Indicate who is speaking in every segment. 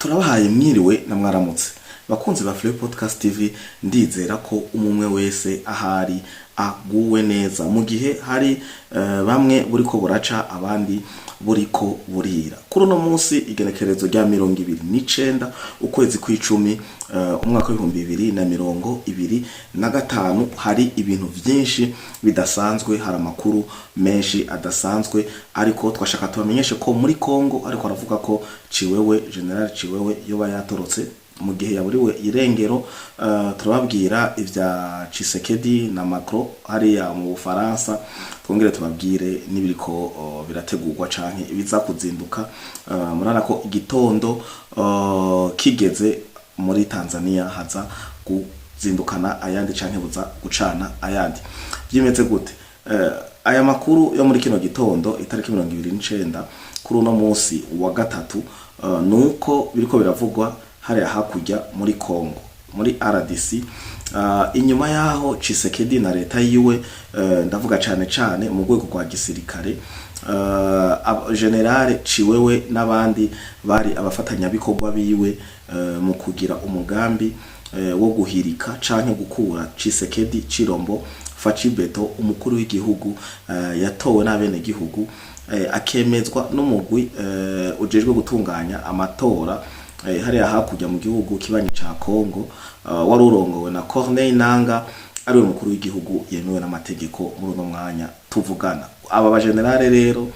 Speaker 1: Turabahaye mwiriwe na mwaramutse, bakunzi ba Fleury Podcast TV. Ndizera ko umwe wese ahari aguwe neza, mu gihe hari bamwe buriko buraca, abandi buriko burira. Kuri uno munsi, igenekerezo rya 29 ukwezi kw'icumi, umwaka w'2025, hari ibintu vyinshi bidasanzwe, hari amakuru menshi adasanzwe. Ariko twashaka tubamenyeshe ko muri Congo ariko aravuga ko Ciwewe, Général Ciwewe, yoba yatorotse mu gihe yaburiwe irengero. Turababwira ivya Tshisekedi na Macron hariya mu Bufaransa, twongere tubabwire n'ibiriko birategurwa canke ibiza kuzinduka. Murabona ko igitondo kigeze muri Tanzania haza kuzindukana ayandi canke buza gucana ayandi. Vyimeze gute? Aya makuru yo muri kino gitondo, itariki 29, kuri uno munsi wa gatatu, nuko biriko biravugwa hariya hakurya muri Congo, muri RDC, inyuma yaho Tshisekedi na leta yiwe, ndavuga cane cane mu rwego rwa gisirikare, Général Ciwewe n'abandi bari abafatanyabikorwa biwe mu kugira umugambi wo guhirika canke gukura Tshisekedi Chilombo Fatshi Béton, umukuru w'igihugu yatowe n'abenegihugu, akemezwa n'umugwi ujejwe gutunganya amatora hariya hakurya mu gihugu kibanyi ca Congo, wari urongowe na Corneille Nanga, ariwe mukuru w'igihugu yemewe n'amategeko muri uno mwanya tuvugana. Aba bagenerale rero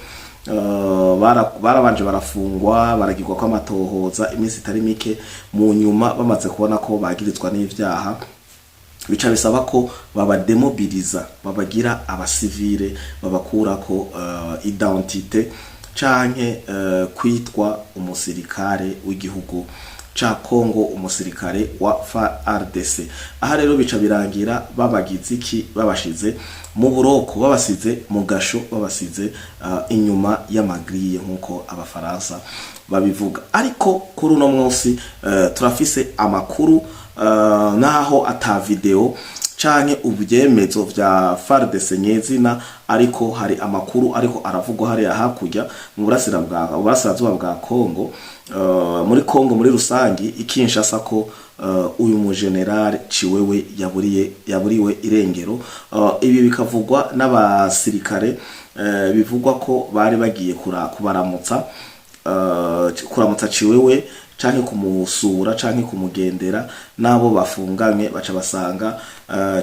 Speaker 1: barabanje barafungwa, baragirwa ko amatohoza iminsi itari mike. Mu nyuma bamaze kubona ko bagirizwa n'ivyaha, bica bisaba ko babademobiliza, babagira abasivile, babakurako identité canke kwitwa umusirikare w'igihugu ca Congo, umusirikare wa FARDC. Aha rero bica birangira babagize iki? Babashize mu buroko, babasize mu gasho, babasize inyuma y'amagriye, nk'uko Abafaransa babivuga. Ariko kuri uno munsi turafise amakuru, naho ata video canke ubyemezo vya FARDC nyezina, ariko hari amakuru ariko aravugwa hariya hakurya mu burasirazuba bwa Congo, muri Congo muri rusangi, i Kinshasa, ko uyu mu général Ciwewe yaburiwe irengero. Ibi bikavugwa n'abasirikare bivugwa ko bari bagiye kubaramutsa, kuramutsa Ciwewe canke kumusura canke kumugendera, nabo bafunganywe, baca basanga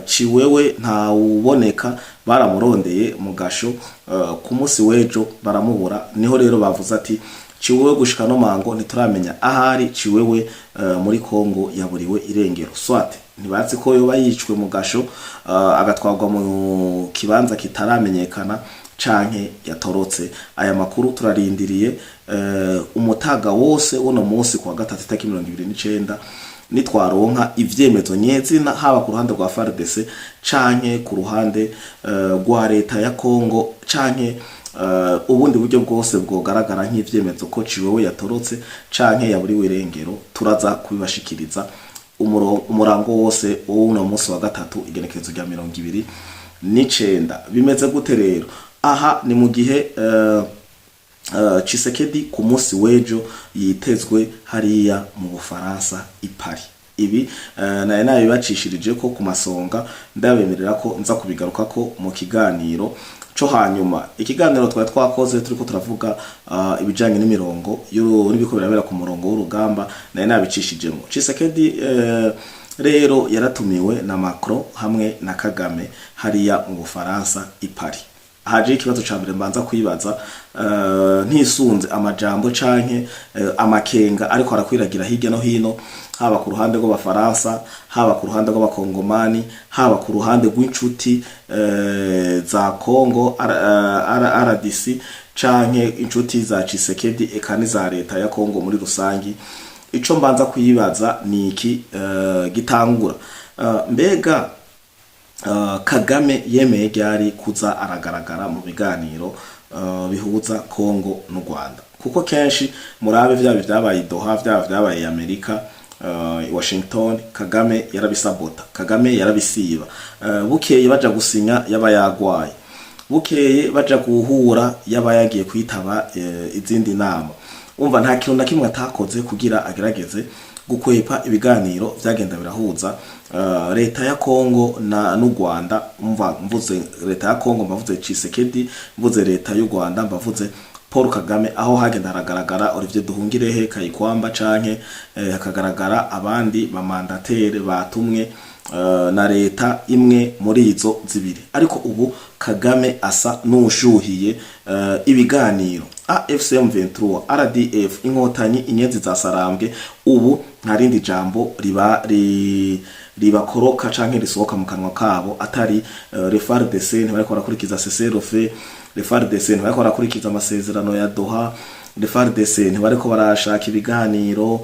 Speaker 1: Ciwewe ntawuboneka. Baramurondeye mu gasho ku munsi w'ejo, baramubura. Niho rero bavuze ati: "Ciwewe gushika no mango ntituramenya ahari. Ciwewe muri Kongo yaburiwe irengero." Soit ntibazi ko yoba yicwe mu gasho, agatwarwa mu kibanza kitaramenyekana, canke yatorotse. Aya makuru turarindiriye umutaga wose uno munsi kuwa gatatu, itariki 29, nitwaronka ivyemezo nyezina, haba ku ruhande rwa FARDC canke ku ruhande rwa leta ya Congo, canke ubundi buryo bwose bwogaragara nk'ivyemezo ko Ciwewe yatorotse canke yaburiwe irengero, turaza kubibashikiriza umurango wose w'uno munsi wa gatatu, igenekerezo rya 29. Bimeze gute rero? Aha ni mu gihe Tshisekedi ku munsi w'ejo yitezwe hariya mu Bufaransa i Paris. Ibi nari nabibacishirije ko ku masonga, ndabemerera ko nza kubigaruka ko mu kiganiro co hanyuma. Ikiganiro twari twakoze turiko turavuga ibijanye n'imirongo n'ibiko birabera ku murongo w'urugamba, nari nabicishijemo. Tshisekedi rero yaratumiwe na Macron hamwe na Kagame hariya mu Bufaransa i Paris. Haje ikibazo ca mbere mbanza kwibaza, ntisunze amajambo canke amakenga ariko arakwiragira hirya no hino, haba ku ruhande rw'Abafaransa, haba ku ruhande rw'Abakongomani, haba ku ruhande rw'inshuti za Congo RDC, canke inshuti za Tshisekedi, eka n'iza leta ya Congo muri rusangi. Ico mbanza kuyibaza ni iki gitangura: mbega Kagame yemeye ryari kuza aragaragara mu biganiro bihuza Congo n'u Rwanda? Kuko kenshi murabe, vyaba vyabaye i Doha, vyaba vyabaye Amerika, Washington, Kagame yarabisabota, Kagame yarabisiba. Bukeye baja gusinya yaba yagwaye, bukeye baja guhura yaba yagiye kwitaba izindi nama. Umva, nta kintu na kimwe atakoze kugira agerageze gukwepa ibiganiro vyagenda birahuza leta ya Kongo na n'u Rwanda. Umva, mvuze leta ya Kongo mbavuze Tshisekedi, mvuze leta y'u Rwanda mbavuze Paul Kagame, aho hagenda haragaragara Olivier Duhungirehe, Kayikwamba, canke hakagaragara abandi ba mandataires batumwe na leta imwe muri izo zibiri. Ariko ubu Kagame asa n'ushuhiye ibiganiro. AFC M23, RDF, Inkotanyi, Inyenzi za Sarambwe, ubu nta rindi jambo riba ribakoroka canke risohoka mu kanwa kabo atari les FARDC ntibariko barakurikiza cessez-le-feu, les FARDC ntibariko barakurikiza amasezerano ya Doha, les FARDC ntibariko barashaka ibiganiro,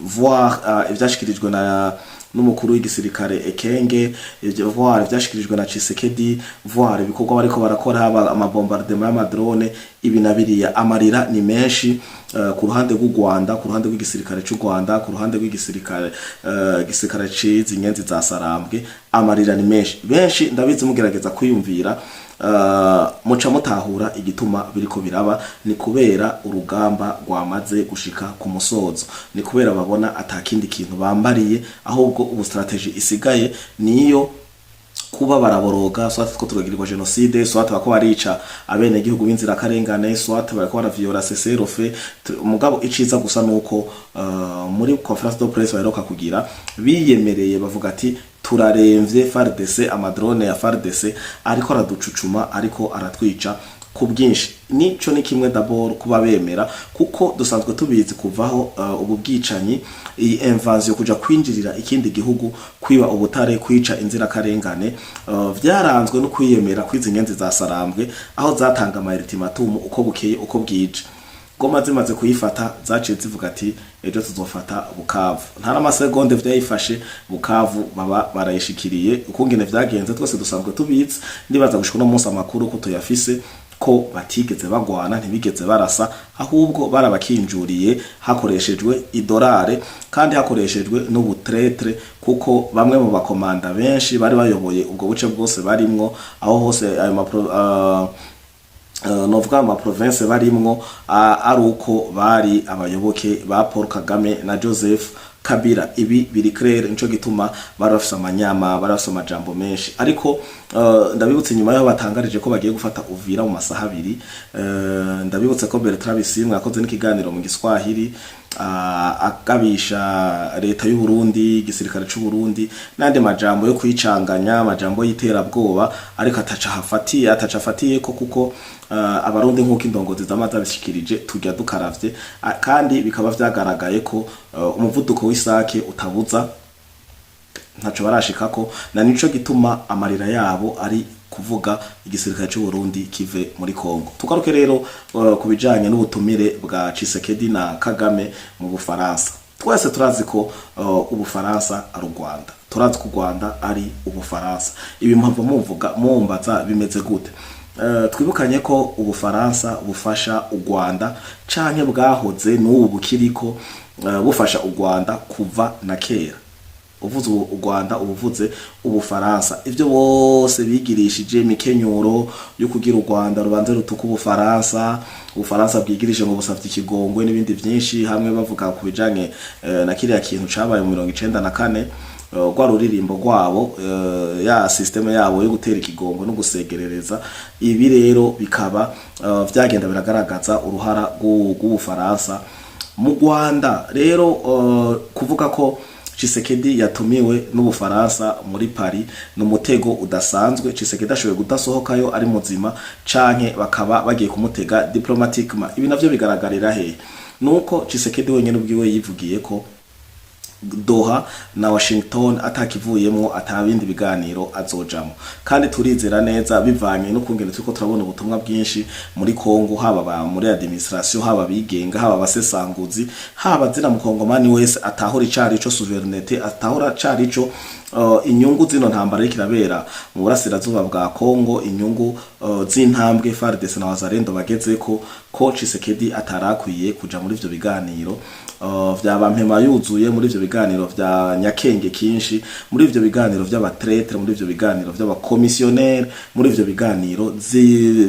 Speaker 1: voir ivyashikirijwe na n'umukuru w'igisirikare Ekenge, ivyo voir ivyashikirijwe na Tshisekedi, voir ibikorwa bariko barakora, haba ama bombardement y'ama drone, ibi na biriya. Amarira ni menshi ku ruhande rw'u Rwanda, ku ruhande rw'igisirikare cy'u Rwanda, ku ruhande rw'igisirikare gisirikare cizi Inyenzi za Sarambwe. Amarira ni menshi. Benshi ndabizi mugerageza kwiyumvira, muca mutahura igituma biriko biraba. Ni kubera urugamba rwamaze gushika ku musozo, ni kubera babona atakindi kintu bambariye, ahubwo ubu stratégie isigaye niyo kuba baraboroga, soit ko turagirirwa génocide, soit bako barica abene gihugu b'inzirakarengane, soit barako baraviola cessez-le-feu. Mugabo iciza gusa nuko muri conférence de presse baheruka kugira biyemereye, bavuga ati: "Turaremvye, FARDC, ama drone ya FARDC ariko araducucuma, ariko aratwica ku bwinshi." Nico ni kimwe d'abord kuba bemera, kuko dusanzwe tubizi kuvaho ubu bwicanyi, iyi invasion, kuja kwinjirira ikindi gihugu, kwiba ubutare, kwica inzirakarengane, vyaranzwe no kwiyemera kwizi Nyenzi za Sarambwe, aho zatanga ama ultimatum uko bukeye uko bwije. Goma zimaze kuyifata, zaciye zivuga ati: "Ejo tuzofata Bukavu." Nta n'amasegonde vyayifashe, Bukavu baba barayishikiriye. Ukungene vyagenze twese dusanzwe tubizi. Ndibaza gushika uno munsi amakuru ko tuyafise ko batigeze bagwana, ntibigeze barasa, ahubwo barabakinjuriye hakoreshejwe idolare kandi hakoreshejwe n'ubu traître, kuko bamwe mu bakomanda benshi bari bayoboye ubwo buce bwose barimwo aho hose, ayo mapro, novuga ama province barimwo, ari uko bari abayoboke ba Paul Kagame na Joseph Kabila. Ibi biri clair, nico gituma bari bafise amanyama, bari bafise amajambo menshi. Ariko ndabibutse, inyuma yaho batangarije ko bagiye gufata Uvira mu masaha 2, ndabibutse ko Bertrand Bisimwa yakoze n'ikiganiro mu Giswahili, agabisha leta y'u Burundi, igisirikare c'u Burundi, n'andi majambo yo kwicanganya, amajambo y'iterabwoba, ariko ataca hafatiye ko, kuko Abarundi, nk'uko indongozi zama zabishikirije, tujya dukaravye. Kandi bikaba vyagaragaye ko umuvuduko w'isake utabuza, ntaco barashikako. Na nico gituma amarira yabo ari kuvuga igisirikare c'u Burundi kive muri Kongo. Tugaruke rero ku bijanye n'ubutumire bwa Tshisekedi na Kagame mu Bufaransa. Twese turazi ko Ubufaransa ari u Rwanda, turazi ko u Rwanda ari Ubufaransa. Ibi mpamvu mumvuga mumbaza bimeze gute? Twibukanye ko Ubufaransa bufasha u Rwanda, canke bwahoze, n'ubu bukiriko bufasha u Rwanda kuva na kera. Uvuze u Rwanda ubuvuze Ubufaransa. Ivyo bose bigirishije imikenyuro yo kugira u Rwanda rubanze rutuka Ubufaransa, Ubufaransa bwigirije ngo busavye ikigongwe n'ibindi vyinshi, hamwe bavuga ku bijanye na kiriya kintu cabaye mu 94, rwa ruririmbo rwabo, ya système yabo yo gutera ikigongwe no gusegerereza. Ibi rero bikaba vyagenda biragaragaza uruhara rw'Ubufaransa mu Rwanda. Rero kuvuga ko Tshisekedi yatumiwe n'Ubufaransa muri Paris ni umutego udasanzwe. Tshisekedi ashoboye kudasohokayo ari muzima, canke bakaba bagiye kumutega diplomatiquement. Ibi navyo bigaragarira hehe? Nuko Tshisekedi wenyene ubwiwe yivugiye ko Doha na Washington atakivuyemwo atabindi biganiro azojamo. Kandi turizera neza, bivanye n'ukungene turiko turabona ubutumwa bwinshi muri Kongo, haba ba muri administration, haba abigenga, haba abasesanguzi, haba zina mukongomani wese atahura icari co souveraineté, atahura cari co inyungu zino ntambara iriko irabera mu burasirazuba bwa Kongo, inyungu z'intambwe FARDC na Wazalendo bagezeko, ko Tshisekedi atarakwiye kuja muri ivyo biganiro vyaba mpema yuzuye muri ivyo. biganiro vya nyakenge kinshi, muri ivyo biganiro vy'aba traîtres, muri ivyo biganiro vy'aba commissionnaires, muri ivyo biganiro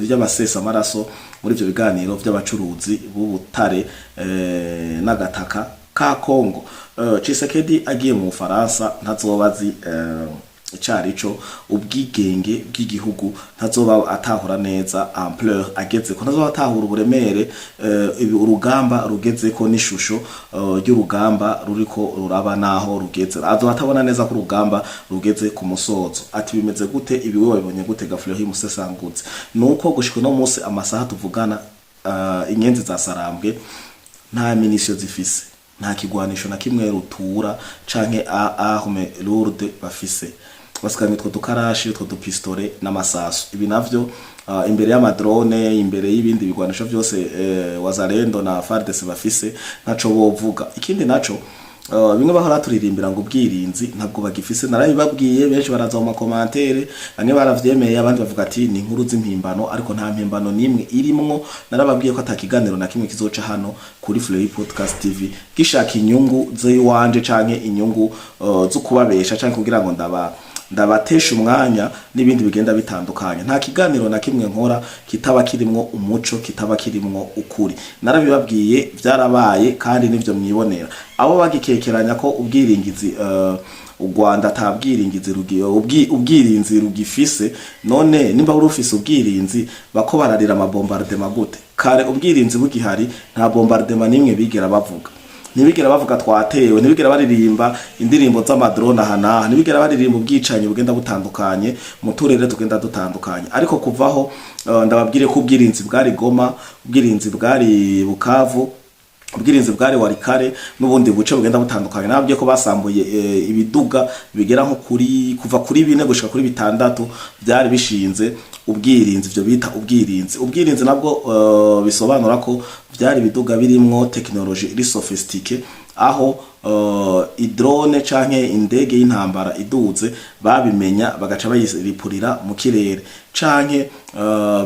Speaker 1: vy'abasesa amaraso, muri ivyo biganiro vy'abacuruzi b'ubutare n'agataka ka Kongo. Tshisekedi agiye mu Bufaransa ntazoba azi icarico ubwigenge bw'igihugu, ntazoba atahura neza ampleur agezeko, ntazoba atahura uburemere urugamba rugezeko n'ishusho ry'urugamba ruriko ruraba naho rugeze. Azoba atabona neza ko urugamba rugeze ku musozo. Ati bimeze gute? Ibi wewe wabibonye gute, Gafleur Musesangutse? Nuko gushika no munsi, amasaha tuvugana, inyenzi za Sarambwe nta munitions zifise, nta kigwanisho na kimwe rutura canke arme lourde bafise. Basigamye utwo dukarashi, utwo du pistolets n'amasasu. Ibi navyo imbere y'ama drones, imbere y'ibindi bigwanisho vyose Wazalendo na FARDC bafise, ntaco bovuga. Ikindi naco, bimwe bahora turirimbira ngo ubwirinzi, ntabwo bagifise. Narabibabwiye, benshi baraza mu ma commentaires, bamwe baravyemeye, abandi bavuga ati ni inkuru z'impimbano, ariko nta mpimbano n'imwe irimwo. Narababwiye ko atakiganiro na kimwe kizoca hano kuri Fleury Podcast TV gishaka inyungu z'iwanje canke inyungu zo kubabesha canke kugira ngo ndabatesha umwanya n'ibindi bigenda bitandukanye. Nta kiganiro na kimwe nkora kitaba kirimwo umuco, kitaba kirimwo ukuri. Narabibabwiye, vyarabaye, kandi nivyo mwibonera. Abo bagikekeranya ko ubwiringizi u Rwanda ata bwiringizi ubwirinzi rugifise, none nimba uri ufise ubwirinzi, bako bararira ama bombardements gute? Kare ubwirinzi bugihari nta bombardement nimwe bigera bavuga, ntibigera bavuga twatewe, ntibigera baririmba indirimbo z'ama drones aha n'aha, ntibigera baririmba ubwicanyi bugenda butandukanye mu turere tugenda dutandukanye. Ariko kuvaho ndababwire ko ubwirinzi bwari Goma, ubwirinzi bwari Bukavu, ubwirinzi bwari Warikare n'ubundi buce bugenda butandukanye. Nababwiye ko basambuye ibiduga bigera nko kuri kuva kuri 4 gushika kuri 6 byari bishinze ubwirinzi, ivyo bita ubwirinzi. Ubwirinzi nabwo bisobanura ko byari ibiduga birimwo technologie iri sophistiquée, aho i drone canke indege y'intambara iduze babimenya, bagaca bayiripurira mu kirere, canke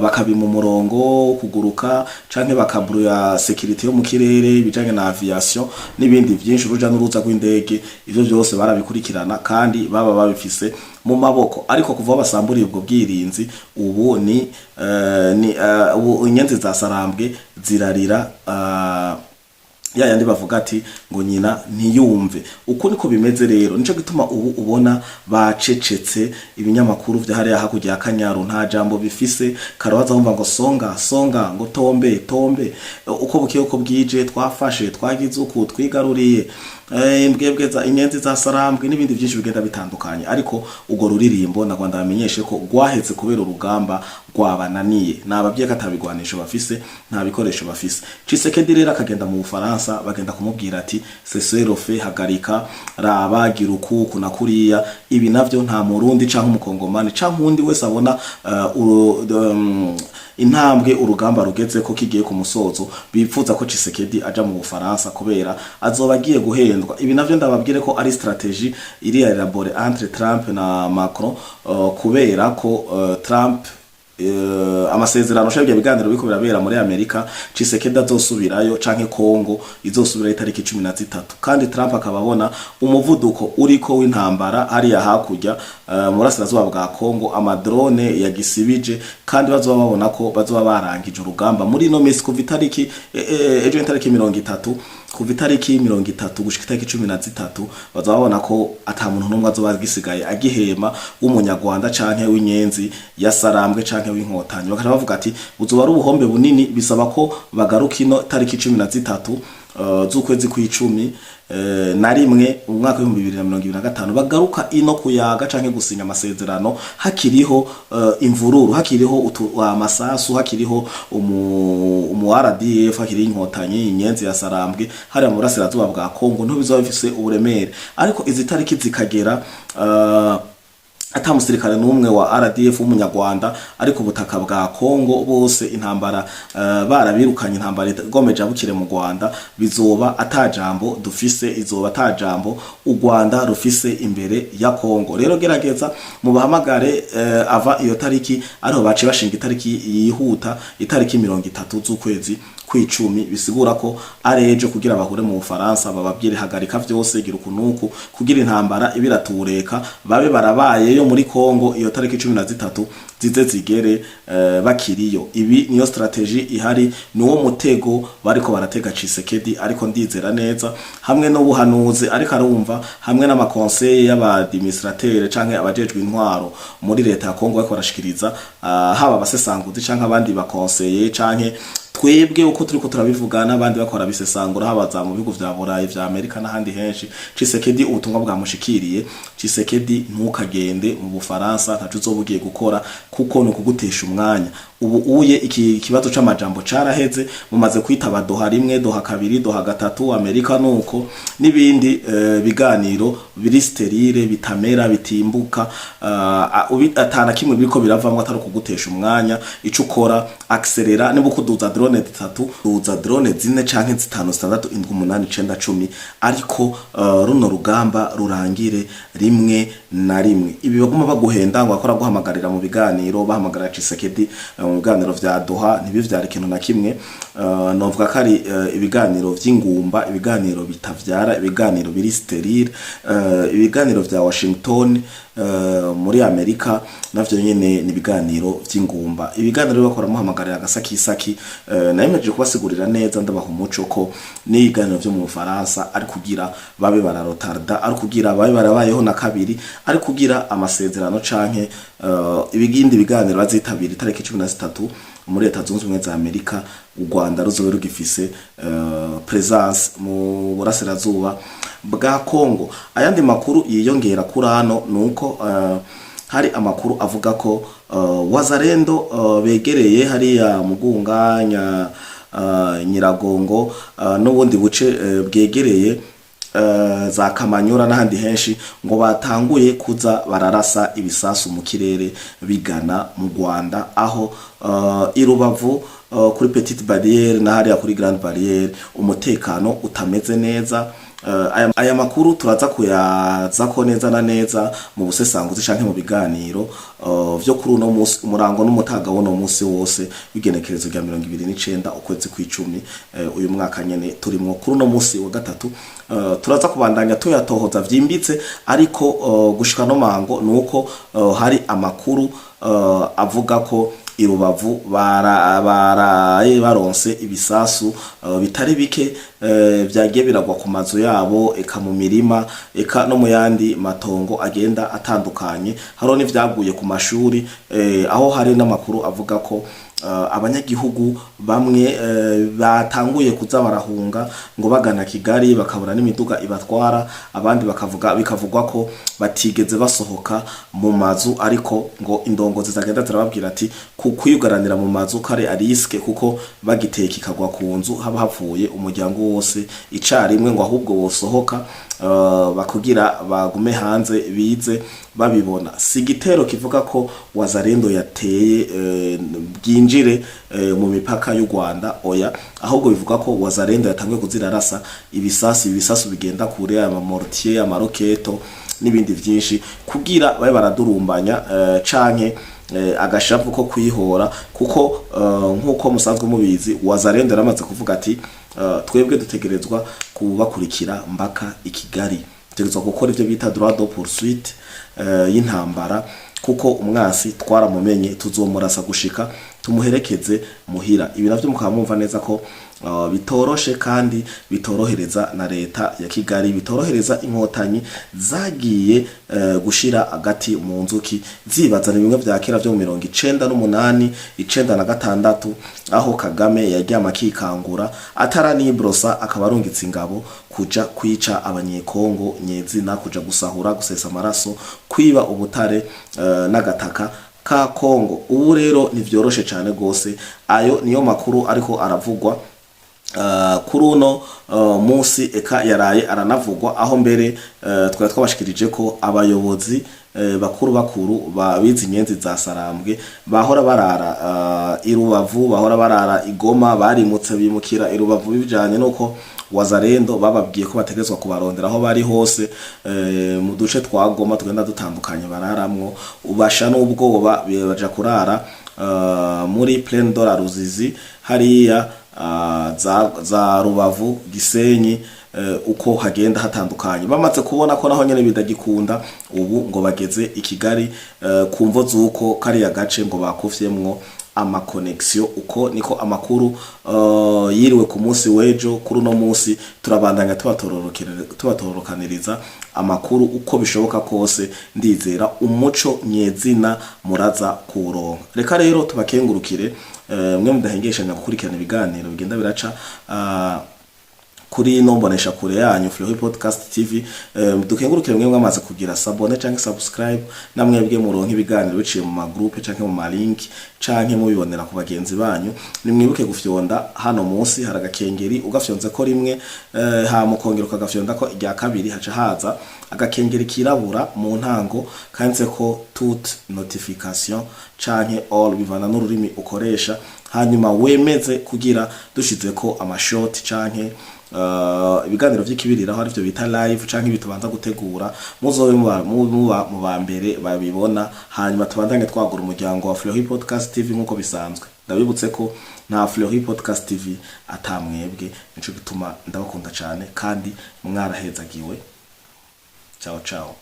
Speaker 1: bakabima umurongo wo kuguruka, canke bakabruya sécurité yo mu kirere, ibijanye na aviation n'ibindi vyinshi, uruja n'uruza rw'indege. Ivyo vyose barabikurikirana kandi baba babifise mu maboko. Ariko kuva aho basamburiye ubwo bwirinzi, ubu ni ubu inyenzi za Sarambwe zirarira ya yandi bavuga ati ngo nyina ntiyumve. Uko niko bimeze rero. Nico gituma ubu ubona bacecetse. Ibinyamakuru vya hariya hakurya ya Kanyaru nta jambo bifise. Karohaza wumva ngo songa songa, ngo tombe tombe, uko bukiye uko bwije, twafashe, twagize uku, twigaruriye imbwebwe za inyenzi za Sarambwe n'ibindi byinshi bigenda bitandukanye. Ariko urwo ruririmbo na Rwanda bamenyeshe ko rwaheze kubera urugamba rwabananiye. Nababwiye ko atabigwanisho bafise, nta bikoresho bafise. Tshisekedi rero akagenda mu Bufaransa, bagenda kumubwira ati cessez-le-feu, hagarika, raba, gira uku uku na kuriya. Ibi navyo nta Murundi canke Umukongomani canke uwundi wese abona intambwe urugamba rugeze ko kigiye ku musozo bipfuza ko Tshisekedi aja mu Bufaransa, kubera azoba agiye guhendwa. Ibi navyo ndababwire ko ari stratégie iri élaborée entre Trump na Macron, kubera ko Trump amasezerano shabye biganiro biko birabera muri Amerika, Tshisekedi azosubirayo canke Kongo izosubirayo itariki 13, kandi Trump akaba abona umuvuduko uriko w'intambara hariya hakurya mu burasirazuba bwa Kongo, ama drones yagisibije, kandi bazoba babona ko bazoba barangije urugamba muri ino misi kuva itariki ejo itariki 30, kuva itariki 30 gushika itariki 13, bazoba babona ko ata muntu n'umwe azoba agisigaye agihema w'Umunyarwanda canke w'inyenzi yasarambwe canke w'Inkotanyi. Bakaca bavuga ati buzoba ari ubuhombe bunini, bisaba ko bagaruka ino tariki 13 z'ukwezi kw'icumi na rimwe mu mwaka w'2025, bagaruka ino kuyaga canke gusinya amasezerano hakiriho imvururu, hakiriho amasasu, hakiriho umu RDF, hakiriho Inkotanyi, inyenzi ya Sarambwe hariya mu burasirazuba bwa Kongo, ntibizoba bifise uburemere. Ariko izi tariki zikagera ata musirikare n'umwe wa RDF w'Umunyarwanda ari ku butaka bwa Kongo, bose intambara barabirukanye, intambara igomeje abukire mu Rwanda, bizoba atajambo dufise, izoba atajambo u Rwanda rufise imbere ya Kongo. Rero gerageza mubahamagare ava iyo tariki, ariho baciye bashinga itariki yihuta, itariki 30 z'ukwezi kw'icumi. kw'icumi, bisigura ko ari ejo, kugira bahure mu Bufaransa bababwire: hagarika vyose, gira ukunuku, kugira intambara ibiratureka, babe barabayeyo muri Kongo iyo tariki 13 zize zigere bakiriyo. Ibi niyo stratégie ihari, niwo mutego bariko baratega Tshisekedi. Ariko ndizera neza, hamwe n'ubuhanuzi ariko arumva, hamwe n'ama conseils y'aba administrateurs canke abajejwe intwaro muri leta ya Kongo bariko barashikiriza, haba abasesanguzi canke abandi ba conseillers, canke twebwe uko turiko turabivuga n'abandi bakora bisesangura, haba za mu bihugu vya Burayi, vya Amerika n'ahandi henshi, Tshisekedi ubutumwa bwamushikiriye. Tshisekedi, ntukagende mu Bufaransa, ntaco uzoba ugiye gukora, kuko ni ukugutesha umwanya. Ubu uye iki kibazo c'amajambo caraheze, mumaze kwitaba Doha rimwe, Doha kabiri, Doha gatatu, Amerika nuko n'ibindi biganiro biri stérile, bitamera, bitimbuka, atana kimwe biriko biravamwo atari ukugutesha umwanya. Ico ukora, accélère. Niba ukuduza drone zitatu, duza drone zine canke zitanu, zitandatu, indwi, umunani, icenda, 10, ariko runo rugamba rurangire rimwe na rimwe. Ibi baguma baguhenda ngo akora guhamagarira mu biganiro, bahamagarira Tshisekedi mu biganiro vya Doha, ntibivyara ikintu na kimwe. Novuga ko ari ibiganiro vy'ingumba, ibiganiro bitavyara, ibiganiro biri stérile. Ibiganiro vya Washington, muri Amerika, navyo nyene ni ibiganiro vy'ingumba, ibiganiro bakora muhamagarira agasakisaki. Nayemeje kubasigurira neza, ndabaha umuco ko n'ibiganiro vyo mu Bufaransa ari kugira babe bararotarda, ari kugira babe barabayeho na kabiri, ari kugira amasezerano canke ibigindi biganiro bazitabira itariki 13 muri Leta Zunze Ubumwe za Amerika, u Rwanda ruzobe rugifise présence mu burasirazuba bwa Kongo. Ayandi makuru yiyongera kuri ano nuko hari amakuru avuga ko Wazalendo begereye hariya Mugunga, Nyiragongo, n'ubundi buce bwegereye za Kamanyura n'ahandi henshi, ngo batanguye kuza bararasa ibisasu mu kirere bigana mu Rwanda, aho i Rubavu, kuri Petite Barrière na hariya kuri Grande Barrière, umutekano utameze neza. Aya makuru turaza kuyazako neza na neza mu busesanguzi canke mu biganiro vyo kuri uno musi, umurango n'umutaga w'uno musi wose w'igenekerezo rya 29 ukwezi kw'icumi, uyu mwaka nyene turimwo. Kuri uno musi wa gatatu turaza kubandanya tuyatohoza vyimbitse, ariko gushika no mango nuko hari amakuru avuga ko i Rubavu baraye baronse ibisasu bitari bike, vyagiye biragwa ku mazu yabo, eka mu mirima, eka no mu yandi matongo agenda atandukanye. Hariho n'ivyaguye ku mashuri, aho hari n'amakuru avuga ko abanyagihugu bamwe batanguye kuza barahunga ngo bagana Kigali, bakabura n'imiduga ibatwara. Abandi bakavuga, bikavugwa ko batigeze basohoka mu mazu, ariko ngo indongozi zagenda zirababwira ati ku kwiyugaranira mu mazu kare ari risque, kuko bagiteye kikagwa ku nzu haba hapfuye umuryango wose icarimwe, ngo ahubwo bosohoka bakugira bagume hanze bize babibona. Si igitero kivuga ko Wazalendo yateye bwinjire mu mipaka y'u Rwanda, oya, ahubwo bivuga ko Wazalendo yatanguye kuzirarasa ibisasu, ibisasu bigenda kure, ama mortier, amaroketo n'ibindi vyinshi, kugira babe baradurumbanya canke agashavu ko kwihora, kuko nkuko musanzwe mubizi, Wazalendo yaramaze kuvuga ati twebwe dutegerezwa kubakurikira mbaka i Kigali, dutegerezwa gukora ivyo bita droit de poursuite y'intambara, kuko umwasi twaramumenye, tuzomurasa gushika tumuherekeze muhira. Ibi navyo mukaba mwumva neza ko bitoroshe, kandi bitorohereza na leta ya Kigali, bitorohereza Inkotanyi zagiye gushira agati mu nzuki, zibaza ni bimwe vya kera vyo mu 98, 96, aho Kagame yaryama akikangura ataranibrosa akaba arungitse ingabo kuja kwica Abanyekongo nyezina, kuja gusahura, gusesa amaraso, kwiba ubutare n'agataka ka Kongo. Ubu rero ntivyoroshe cane gose. Ayo niyo makuru ariko aravugwa kuri uno munsi, eka yaraye aranavugwa, aho mbere twari twabashikirije ko abayobozi bakuru bakuru babizi inyenzi za Sarambwe bahora barara i Rubavu, bahora barara i Goma, barimutse bimukira i Rubavu, bijanye nuko Wazalendo bababwiye ko bategerezwa kubarondera aho bari hose mu duce twa Goma tugenda dutandukanye bararamwo. Ubasha n'ubwoba baja kurara muri Plaine de la Ruzizi hariya. za Rubavu, Gisenyi, uko hagenda hatandukanye. Bamaze kubona ko naho nyene bidagikunda, ubu ngo bageze i Kigali, ku mvo z'uko kariya gace ngo bakufyemwo ama connexion. Uko niko amakuru yiriwe ku munsi w'ejo. Kuri uno munsi turabandanya tubatororokaniriza amakuru uko bishoboka kose. Ndizera umuco nyezina muraza kuwuronka. Reka rero tubakengurukire, mwe mudahengeshanya gukurikirana ibiganiro bigenda biraca kuri ino mbonesha kure yanyu Fleury Podcast TV. Dukengurukire mwe mwamaze kugira s'abonner canke subscribe, namwebwe muronka ibiganiro biciye mu ma groupe canke mu ma link canke mubibonera ku bagenzi banyu. Nimwibuke gufyonda hano munsi, hari agakengeri. Ugafyonze ko rimwe, hama ukongera ukagafyonda ko irya kabiri, haca haza agakengeri kirabura mu ntango kanditse ko "toutes notification" canke "all", bivana n'ururimi ukoresha. Hanyuma wemeze kugira dushize ko ama short canke ibiganiro vy'ikibiriraho, arivyo bita live, canke ibitubanza gutegura, muzobe muba mu ba mbere babibona. Hanyuma tubandanye twagura umuryango wa Fleury Podcast TV. Nk'uko bisanzwe, ndabibutse ko nta Fleury Podcast TV atamwebwe. Nico gituma ndabakunda cane kandi mwarahezagiwe. Ciao ciao.